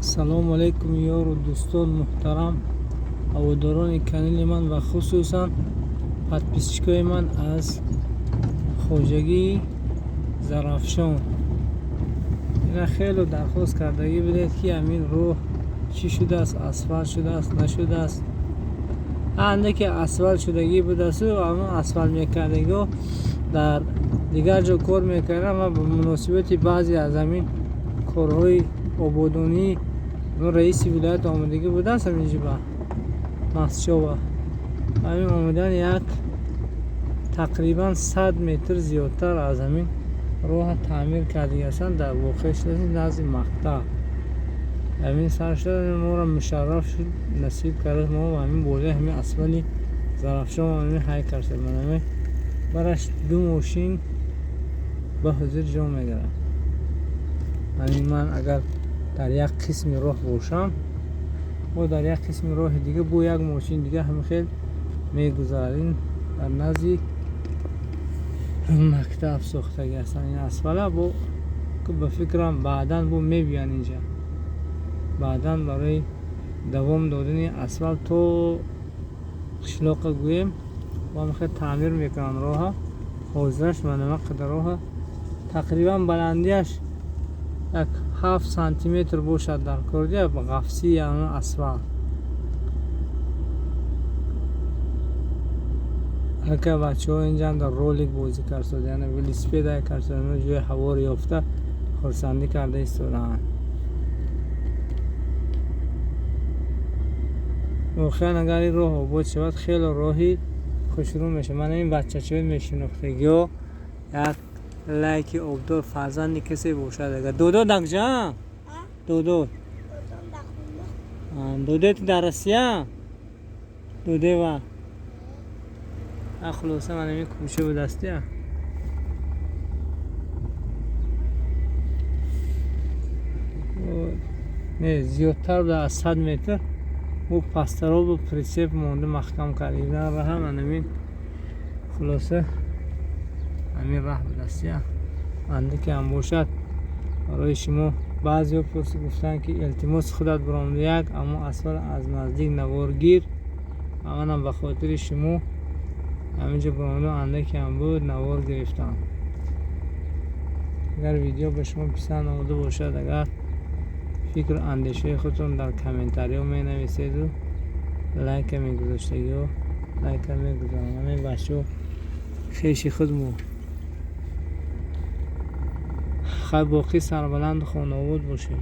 Салому алейкум, ёру дӯстон муҳтарам, ҳаводорони канали ман ва хусусан подписчикои ман аз хоҷагии Зарафшон. Ина хеле дархост кардагӣ будед, ки ҳамин роҳ чӣ шудааст, асфалт шудааст, нашудааст. Андаке асфалт шудагӣ будасту ҳамон асфалт мекардагиҳо дар дигар ҷо кор мекарданд ва ба муносибати баъзе аз ҳамин корҳои ободонӣ раиси вилоят омадагӣ будааст ҳаминҷо ба Мастчова. Ҳамин омадан як тақрибан 100 метр зиёдтар аз ҳамин роҳа таъмир кардагӣ ҳастанд, дар воқеъ шуда назди мактаб. Ҳамин сар шуда моро мушарраф шуд, насиб кард мо ҳамин болои ҳамин асфали Зарафшон ҳамин ҳай кард. Ман ҳамин бараш ду мошин ба ҳузур ҷо мегирад. Ҳамин ман агар дар як қисми роҳ бошам, бо дар як қисми роҳи дига бо як мошин дига ҳамин хел мегузарад. Ин дар назди мактаб сохтагӣ ҳастанд ин асфала. Бо ба фикрам баъдан бо мебиёянд инҷа, баъдан барои давом додани асфалт то қишлоқа гӯем, бо ҳамин хел таъмир мекунанд роҳа. Ҳозираш манама қадар роҳа тақрибан баландиаш як 7 сантиметр бошад дар кордия ғафсии ҳамон асфалт. Ака бачаҳо инҷа дар ролик бозӣ кард, яъне велосипед кард, ҷои ҳаворо ёфта хурсандӣ карда истодаанд. Воқеан агар ин роҳ обод шавад, хеле роҳи хушрӯ мешавад. Ман ин бачачаҳои мешинохтагиҳо як лайки обдор фарзанди касе бошад. Агар додо дакҷа додо додети дар Россия додева. Хулоса, ман ҳамин кӯча будастия. Не, зиёдтар буда аз 100 метр ӯ пастаро бу прицеп монда маҳкам кард. Ина раҳа ман ҳамин, хулоса, ҳамин раҳ будастия. Андаке ҳам бошад барои шумо. Баъзеҳо пурси гуфтанд, ки илтимос, худат биромада як аммо асфал аз наздик навор гир. Манам ба хотири шумо ҳаминҷо биромаду андаке ҳам буд навор гирифтам. Агар видео ба шумо писанд омада бошад, агар фикру андешаҳои худтон дар комментариҳо менависеду лайка мегузоштагиҳо лайка мегузорам. Ҳамин бачаҳо хеши худмо. Хай, боқӣ сарбаланду хонаобод бошед.